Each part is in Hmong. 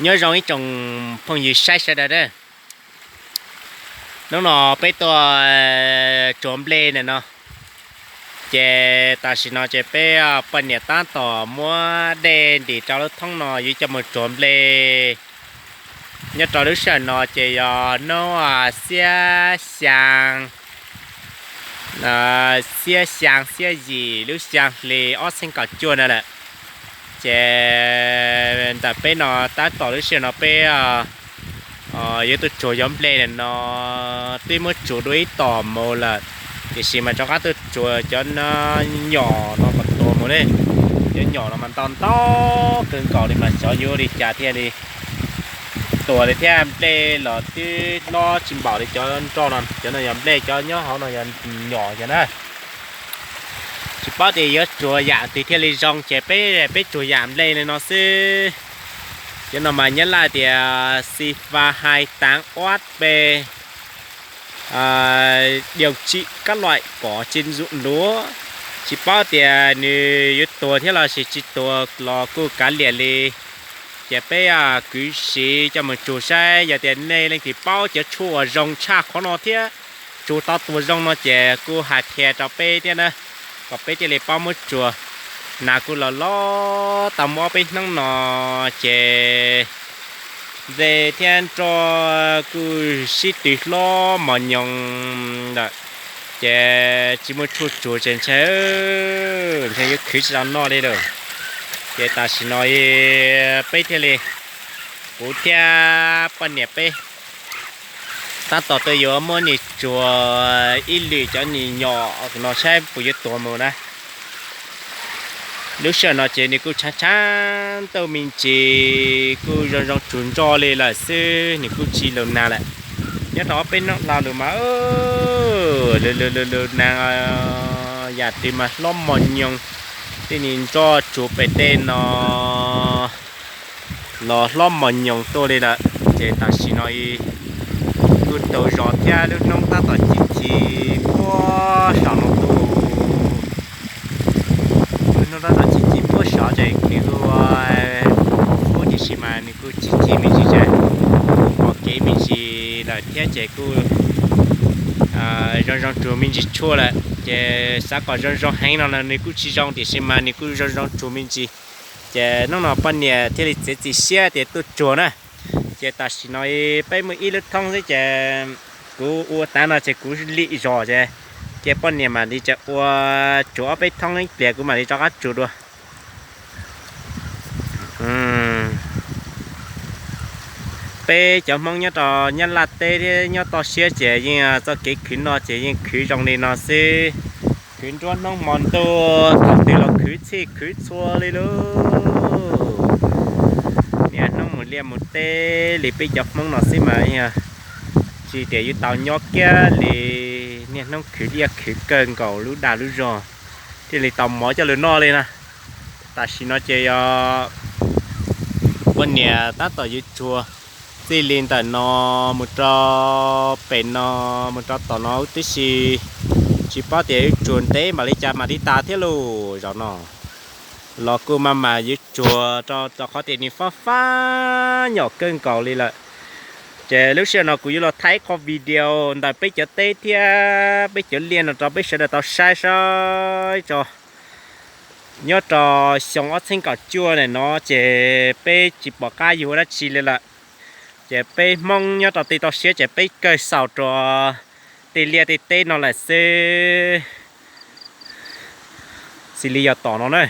Nyob zoo ib tsoom phooj ywg saib sawv daws na. Hnub no peb tuaj tsuav nplej na no, ces tam sim no ces peb poj niam tab tom muab dej ntim rau lub thoob no yuav coj mus tsuav nplej. Nyob rau lub sij hawm no ces yog hnub xiab xyaa, xiab xyaa xiab yim lub xyaa hli ob txhiab kaum cuaj na lawm. Ces ntawm peb no tab tom lub sij hawm no peb yuav tuaj tsuag cov nplej na no, twb muab tsuag dua ib tom mus lawm, tiam sis mas rov qab tuaj tsuag cov nyom no mas tuag mus ne. Cov nyom no mas ntau ntau kawg nkaus li mas xyov yuav ua li cas thiaj li tuag li thiab. Nplej los twb hlob tsis npaum li cov nroj no, cov no yog nplej, cov nyob hauv no yog nyom yog na. Tsis paub tias yuav tsuag yam twg thiaj li zoo ces peb, peb tsuag yam nplej li no xwb. Cov no mas nyab laj tias xi fa hai taav uab pe, điều trị các loại cỏ trên ruộng lúa. Tsis paub tias nws yuav tuag thiab los sis tsis tuag los kuj kav liam li. Ces peb kwv siv coj mus tsug saib, yog tias nej leej twg paub cov tshuaj uas zoo tshaj qhov no thiab tsug tau tuag zoo no ces kuj hais qhia rau peb thiab na, kom peb thiaj li paub muab tsuag. Nas kuj los los tau muaj ob peb hnub no ces ntses thiab nroj kuj sib tw hlob mos nyoos lawm, ces tsis muaj tshuaj tsuag ces ntshai, ntshai yuav khwv tsis tau noj li lawm. Ces tam sim no peb thiaj li, kuv thiab poj niam peb tab tom tuaj yuav muab nws tsuag ib lwm cov nyom no saib puas yuav tuag mus na. Lub sij hawm no ces nws kuj tshav tshav ntuj me ntsis, kuj zoo zoo tsuag nroj li lawm xwb, nws kuj tsis lug nag lawm. Nyob rau ob peb hnub hlo lug mas lug lug lug lug nag, yam twg mas hlob mos nyoos, tej niag nroj tsuag pem tej no los hlob mos nyoos tuaj li lawm. Ces tam sim no kuj tsaus zog thiab lub hnub tab tom ci ci puag saum no tuaj. Lub hnub tab tom ci ci puag saum ces nws kuj huv huv tiam sis mas nws kuj ci ci me ntsis ces kuj pom kev me ntsis lawm thiab ces kuj zoo zoo tsuag me ntsis tshuaj lawm. Ces xav kom zoo zoo heev no nws kuj tsis zoo tiam sis mas nws kuj zoo zoo tsuag me ntsis. Ces hnub no poj niam thiaj li txiav txim siab tias tuaj tsuag na. Ces tam sim no peb muaj ib lub thoob xwb ces kuv ua tav no ces kuv lim zog ces, ces poj niam mam li tseem ua tsuag ob peb thoob ib pliag kuv mam li rov qab tsuag dua. Peb cov Hmoob nyob rau Nyab Laj teb thiab nyob toj siab ces yeej txoj kev khwv noj ces yeej khwv zoo li no xwb. Khwv nruab hnub hmo ntuj, thaum twg los khwv txhij khwv txhua li lauj. Niaj hnub mus liaj mus teb li peb cov Hmoob no xwb mas yog tsis tias yuav tau nyob kiag li, niaj hnub khwv liaj khwv kawg nkaus lub dag lub zog thiaj li tau mov coj lug noj li na. Tam sim no ces yog poj niam tab tom yuav tsuag txij li ntawm no mus rau pem no, mus rau tom no huv tib si, tsis paub tias yuav tsuag ntev npaum li cas mam li tas thiab lauj. Zaum no los kuj maj mam yuav tsuag rau qhov tias nws fab fab nyom kawg nkaus li lawm. Ces lub sij hawm no kuv yuav los thaij ib qho video ntawm peb cov teb thiab peb cov liaj no rau peb sawv daws tau saib saib tso. Nyob rau xyoo ob txhiab kaum cuaj na no ces peb tsis pom qab yug ua dab tsi li lawm. Ces peb Hmoob nyob rau tej toj siab ces peb kawg xaus rau tej liaj tej teb no lawm xwb. Xws li yog tom no na,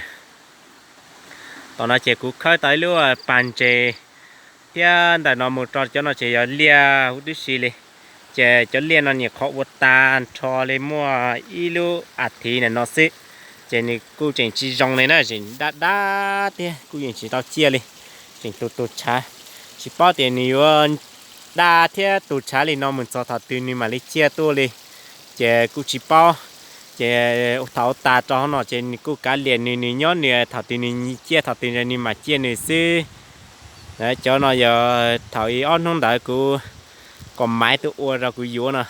tom no ces kuv khawb tau ib lub pag ntses thiab ntawm no mus rau cov no ces yog liaj huv tib si li. Ces cov liaj no nyuam qhuav ua tag nrho li muaj ib lub a thiv na no xwb, ces nws kuj tseem tsis zoo li na, tseem dab dab thiab kuj yeej tsis tau ciaj li, tseem tus tus tshav. Tsis paub tias nws yuav dab thiab tus tshav li no mus txog thaum twg nws mam li ciaj tuaj li, ces kuj tsis paub. Ces thaum ua tag rau hauv no ces nws kuj kav liam nws, nws nyob nws, thaum twg nws ciaj thaum twg nws mam ciaj nws xwb. Cov no yog thaum ib ob hnub ntawd kuv kom maiv tuaj ua rau kuv yuav no,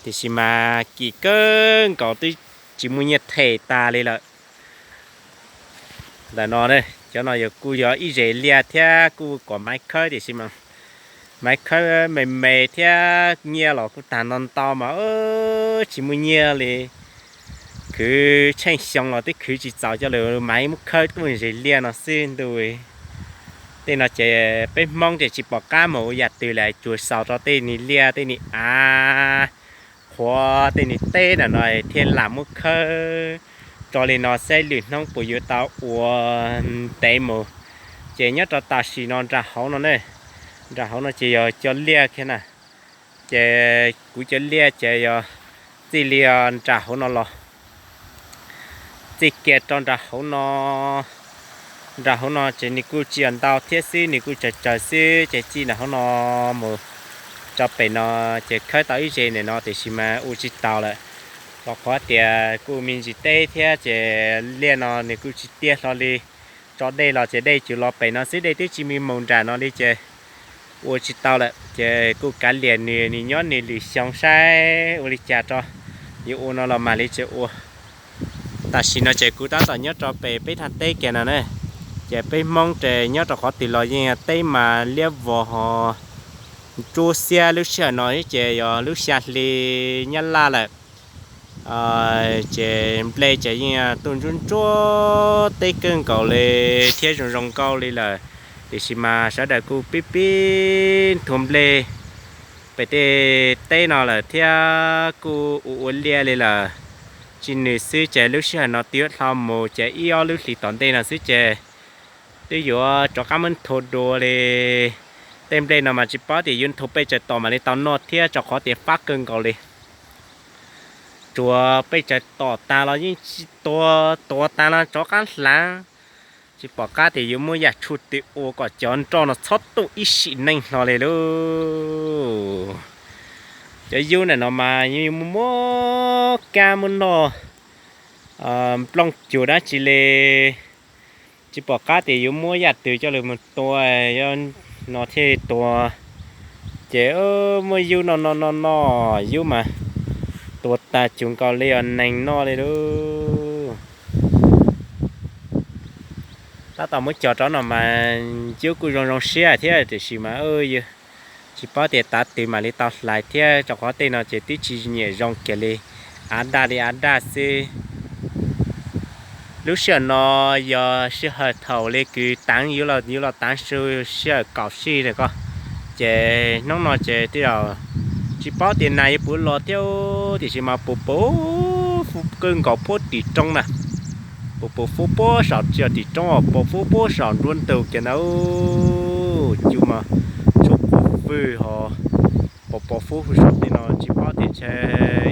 tiam sis mas kim kawg nkaus twb tsis muaj nyiaj them tas li lawm. Ntawm no Cov no yog kuj yog ib zes liaj thiab kuj kom maiv khawb tiam sis mas maiv khawb me me thiab nyiaj los kuj tag ntau ntau mas tsis muaj nyiaj li. Khwv tsheej xyoo los twb khwv tsis txaus coj lug maiv muab khawb tuaj zes liaj no xwb ntuj. Tej no ces peb Hmoob ces tsis pom qab mus ua yam twg li, tsuas xaus rau tej niag liaj tej niag av qhuav tej niag teb na no thiaj lam muab khawb tso li no saib lwm hnub puas yuav tau ua ntev mus. Ces nyob rau tam sim no nram hauv no ne, nram hauv no ces yog cov liaj kiag na. Ces kuv cov liaj ces yog txij li nram hauv no los txij kiag rau nram hauv no. Nram hauv no ces nws kuj tsis yog ntau thiab xwb, nws kuj tsawg tsawg xwb ces txij nram hauv no mus rau pem no ces khawb tau ib zes ntawm no tiam sis mas ua tsis tau lawm. Rau qhov tias kuj me ntsis teb thiab ces liaj no nws kuj tsis tiaj hlo li. Tso dej los ces dej tsuas los pem no xwb, dej twb tsis mus nram no li ces ua tsis tau lawm ces kuj kav liam nws, nws nyob nws lwm xyoo saib ua li cas rau. Yuav ua no los mam li tseem ua. Tam sim no ces kuv tab tom nyob rau pem peb thaj teb kiag no na. Ces peb Hmoob ces nyob rau qhov twg los yeej teb mas liab vog ho ntsuab xiab. Lub sij hawm no ces yog lub xya hli nyab laj lawm. Ces nplej ces yeej tuaj ntsuab ntsuab teb kawg nkaus li thiab zoo zoo nkauj li lawm. Tiam sis mas sawv daws kuj pib pib nthuav nplej pem tej teb no lawm thiab kuj ua ua liaj li lawm. Tsis nws xwb ces lub sij hawm no twb yuav dhau mus ces ib ob lub hlis tom ntej no xwb ces twb yuav rov qab muab nthuav dua li. Tej nplej no mas tsis paub tias yuav nthuav peb tsaws tom mam li tau noj thiab rau qhov tias fab kawg nkaus li. Tsuas peb tsaws tom tas los yeej tsis tuag, tuag tas los rov qab hlav. Tsis pom qab tias yuav muab yam tshuaj twg ua kom cov nroj no txhob tuaj ib sim neej hlo li lauj. Cov yub ntawm no mas yeej muaj muab kab muab noj nplooj cuag dab tsi li. Tsis pom qab tias yuav muab yam twg coj lug mus tua no thiaj li tuag. Ces muab yub no no no no, yub mas tuag tag cuag nkaus li os neeg noj li lauj. Tab tom muab cog rau no mas yub kuj zoo zoo siab thiab tiam sis mas tsis paub tias tav twg mam li tau hlais thiab rau qhov tej no ces twb tsis nyiam zoo kiag li, av daj li av daj xwb. Lub sij hawm no yog sij hawm thaum li kws taav yuav los yuav los taav su sij hawm kaum sij na ko. Ces hnub no ces tej zaum tsis paub tias nas yuav puas los thiab tiam sis mas puas puas kawg nkaus puag tim roob na. Puas puas fub puag saum tim roob, puas fub puag saum nruab ntug kiag ntawd. Cua mas tsuas puas vwg ho puas puas fub saum tej no tsis paub tias ntshe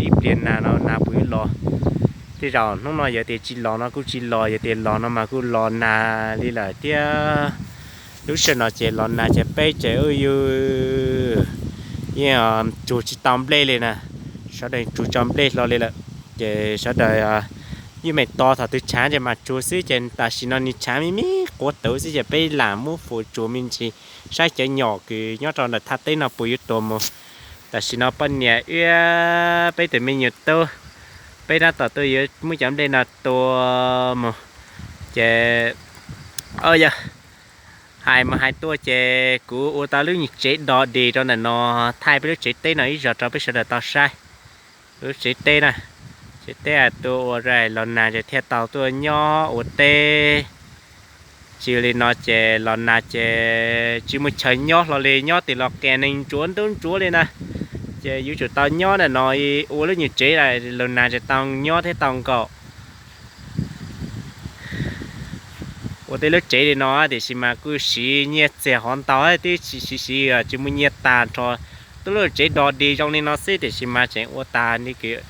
ib pliag nas no nas puas yuav los. Tej zaum hnub no yog tias tsis los no kuj tsis los, yog tias los no mas kuj los nag li lawm thiab. Lub sij hawm no ces los nag ces peb ces yeej tsuag tsis tau nplej li na. Sawv daws tsuag tso nplej hlo li lawm. Ces sawv daws yeej me to thaum twg tshaav ces mam tsuag xwb ces tam sim no nws tshaav me me quav tawv xwb ces peb lam muab fuas tsuag me ntsis saib cov nyom kws nyob rau ntawm thaj teb no puas yuav tuag mus. Tam sim no poj niam wb peb tus me nyuam tub, peb tab tom tuaj yuav muab cov nplej no tua mus. Ces yog hais mus hais tuaj ces kuv ua tau lub nyuag tsev do dig rau ntawm no, thaij peb lub tsev teb no ib zaug rau peb sawv daws tau saib. Lub tsev teb na, tsev teb tua ua los nag ces thiaj tau tuaj nyob ua teb. Tsis li no ces los nag ces tsis muaj chaw nyob hlo li, nyob twg los qias neeg ntsuav ntub ntsuav li na. Ces yuav tsum tau nyob ntawm no ua lub nyuag tsev los nag ces tau nyob thiab tau nkaum. Ua tej lub tsev li no tiam sis mas kuj siv nyiaj txiag hov ntau, twb tsis siv siv tsis muaj nyiaj tag nrho. Tub lub tsev do dig zoo li no xwb tiam sis mas tseem ua tag li kws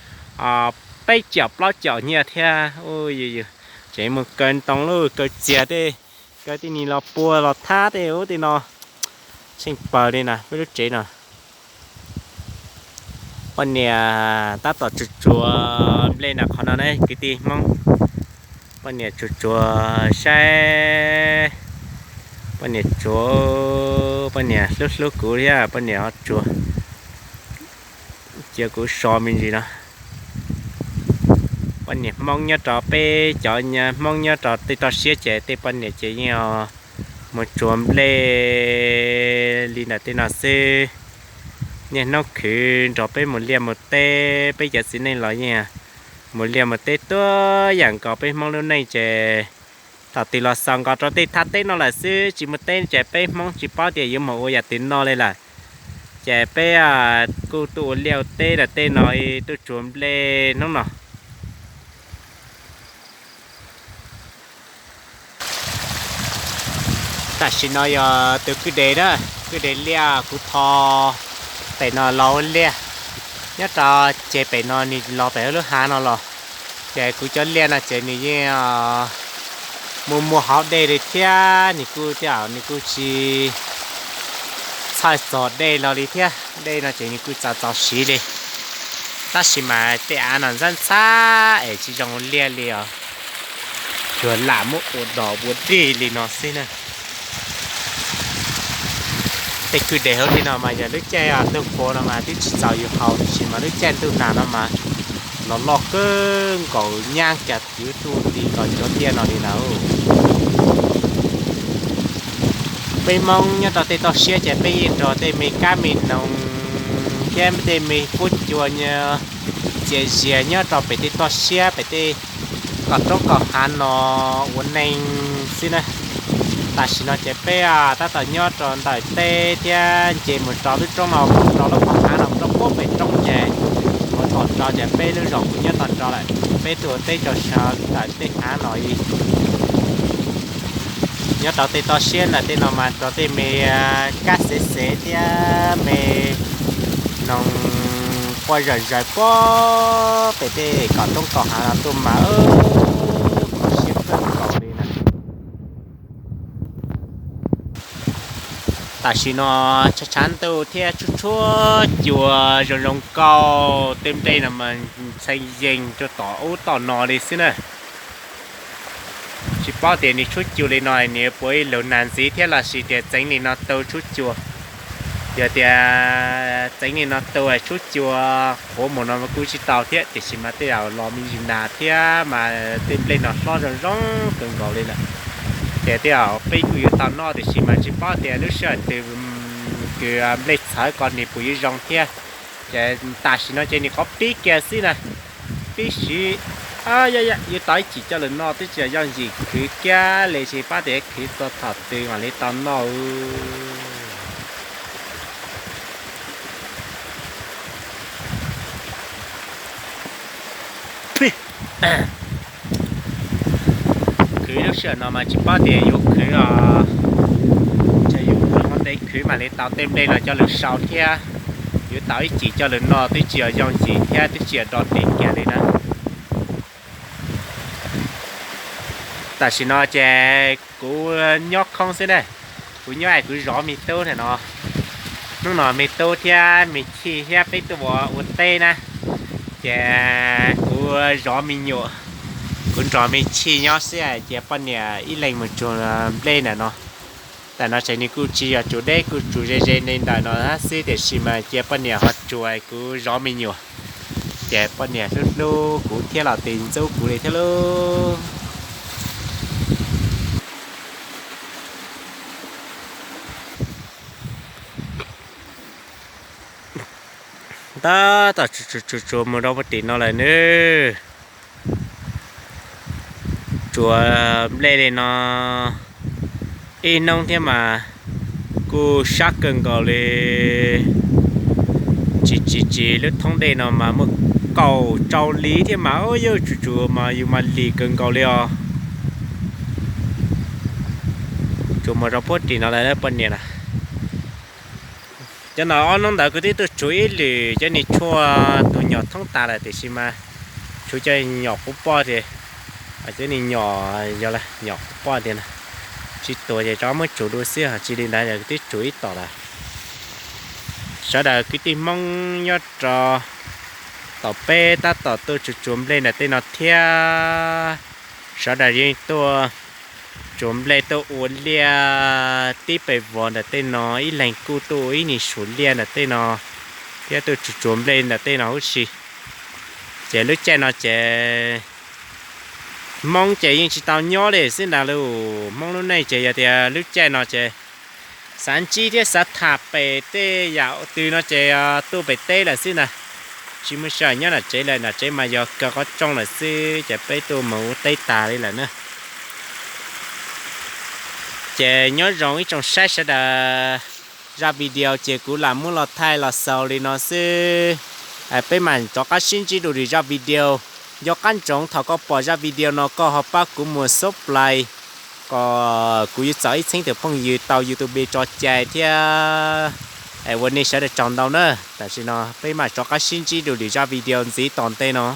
peb caum plaub caum nyiaj thiab. Tseem mus kaw ntoo lub kaw txiag tej, kaw tej ni los pua los thab tej ub tej no. Tsheej pawg li na peb lub tsev no. Poj niam tab tom tsuag tsuag nplej no qhov no ne kwv tij Hmoob. Poj niam tsuag tsuag saib, poj niam tsuag, poj niam hlub hlub kuv thiab poj niam ho tsuag cia kuv so me ntsis no. Poj niam Hmoob nyob rau peb cov Hmoob nyob rau tej toj siab ces tej poj niam ces yeej mus tsuav nplej li ntawm tej no xwb. Niaj hnub khwv nrog peb mus liaj mus teb, peb cov txiv neej los yeej mus liaj mus teb tuaj yam nkaus peb Hmoob lub neej ces thaum twg los xaus nkaus rau tej thaj teb no lawm xwb, tsis mus teb ces peb Hmoob tsis paub tias yuav mus ua yam twg no li lawm. Ces peb kuj tuaj ua liaj ua teb ntawm tej no, tuaj tsuav nplej hnub no. Tam sim no yog tus kwj deg na, kwj deg liaj kuv tho pem no los ua liaj. Nyob rau ceg pem no nws los pem lub hav no los, ces kuv cov liaj no ces nws yeej mus muag hauv dej li thiab, nws kuj tej zaum nws kuj tsis txhawj txog dej los li thiab. Dej no ces nws kuj txaus txaus siv li. Tab sis mas tej av no ntxhab ntxhab es tsis zoo ua liaj li os, tsuas lam muab ua dos ua dig li no xwb na. Tej kwj deg hauv li no mas yog lub caij ntuj qhua no mas twb tsis txaus yus haus, tiam sis mas lub caij ntuj nag no mas los loj kawg nkaus, nyab cas yuav tuaj ti nkaus cov liaj no li na. Peb Hmoob nyob rau tej toj siab ces peb yeej nrog tej me kab me noog thiab tej me huab cua txias zias nyob rau pem tej toj siab pem tej kaum roob kaum hav no ua neej xwb na. Tam sim no ces peb tab tom nyob rau ntawm teb thiab nce mus rau lub roob no, rau lub qhov hav no, rau puag pem roob ces mus tom rau ces peb lub zos kuj nyob tom rau lawm. Peb tuaj ua teb rau sawv ntawm tej hav no. Nyob rau tej toj siab ntawm tej no mas rau tej me kab xev xev thiab me noog quaj zawm zaws puag pem tej kaum roob kaum hav no tuaj mas kho siab kawg nkaus li na. Tam sim no tshav tshav ntuj thiab tshuab tshuab cua zoo zoo nkauj, tej nplej no mas ntxhee yees rau tom ub tom no li xwb na. Tsis paub tias nws tshuab cua li no nws puas ib lug nag ntxiv thiab los sis tias txeev li no tu tshuab cua. Yog tias txeev li no tu tshuab cua qhuav mus no kuj tsis tau thiab, tiam sis mas tej zaum los me ntsis nag thiab mas tej nplej no hlob zoo zoo kawg nkaus li lawm. Ces tej zaum peb kuj yuav tau noj, tiam sis mas tsis paub tias lub sij hawm twg kws nplej txhawv ko nws puas yuav zoo thiab. Ces tam sim no ces nws qhov pib kiag xwb na, pib siv, yog yuav tau ib chim coj lug noj twb tsis yooj yim, khwv kiag li tsis paub tias khwv txog thaum twg mam li tau noj. Khwv lub sij hawm no mas tsis paub tias yuav khwv os, ces yuav ua hauv ntev khwv mam li tau tej nplej no coj lug sau thiab. Yuav tau ib chim coj lug noj twb tsis yog yooj yim thiab twb tsis yog do dig kiag li na. Tam sim no ces kuv nyob khoob xwb ne, kuv nyob es kuv zov me tub ntawm no. Hnub no me tub thiab me chij thiab peb tuaj ua teb na, ces kuv zov me nyuam, kuv nrog me chij nyob xwb ces poj niam ib leeg mus tsuag nplej ntawm no. Tam no ces nws kuj tsis yog tsuag deb, kuj tsuag ze ze li ntawm no xwb, tiam sis mas cia poj niam ho tsuag kuv zov me nyuam, ces poj niam hlub hlub kuv thiab los tis ntxub kuv li thiab lauj. Tab tom tsuag tsuag mus rau puag tim no lawm nawb. Tsuag nplej li no ib hnub thiab mas kuj sab kawg nkaus li. Tsis tsis tsis lub thoob dej no mas muaj kaum rau li thiab mas, yog tsuag tsuag mas yus mas lim kawg nkaus li os. Tsuag mus rau puag tim no lawm poj niam na. Cov no ob hnub ntawd kuv twb tuaj tsuag ib lwm cov niag tshuaj tus nyom thoob tas lawm, tiam sis mas tshuav cov nyom quv poj tias, cov niag nyom, yog nyom quv poj tias na, tsis tuag ces rov muab tsuag dua xwb, ho tsis li ntawd yog kuv twb tsuag ib tom lawm. Sawv daws kwv tij Hmoob nyob rau tom peb tab tom tuaj tsuag tsuag nplej ntawm tej no thiab. Sawv daws yeej tuaj tsuag nplej tuaj ua liaj tib pes vos ntawm tej no, ib leeg kuj tuaj ua ib niag suam liaj ntawm tej no, thiab tuaj tsuag tsuag nplej ntawm tej no huv si. Ces lub caij no ces Hmoob ces yeej tsis tau nyob li xwb ntag lauj. Hmoob lub neej ces yog tias lub caij no ces xav ntsib thiab xav tham pem tej yam twg no ces tuaj pem teb lawm xwb ntag. Tsis muaj sij hawm nyob nram tsev lawm, nram tsev mas yog kaw qhov rooj lawm xwb ces peb tuaj mus ua teb tas li lawm na. Ces nyob zoo ib tsoom saib sawv daws, zaj video ces kuv lam muab los thaij los xaus li no xwb. Peb mam rov qab sib ntsib dua lwm zaj video. Nco qab ntsoov thaum koj pom zaj video no koj ho pab kuv mus subscribe kom kuv yuav txaus ib txheeb tus phooj ywg tau YouTube tso cai thiab. Ua nej sawv daws tsaug ntau na. Tam sim no peb mam rov qab sib ntsib dua lwm zaj video ntxiv tom ntej no.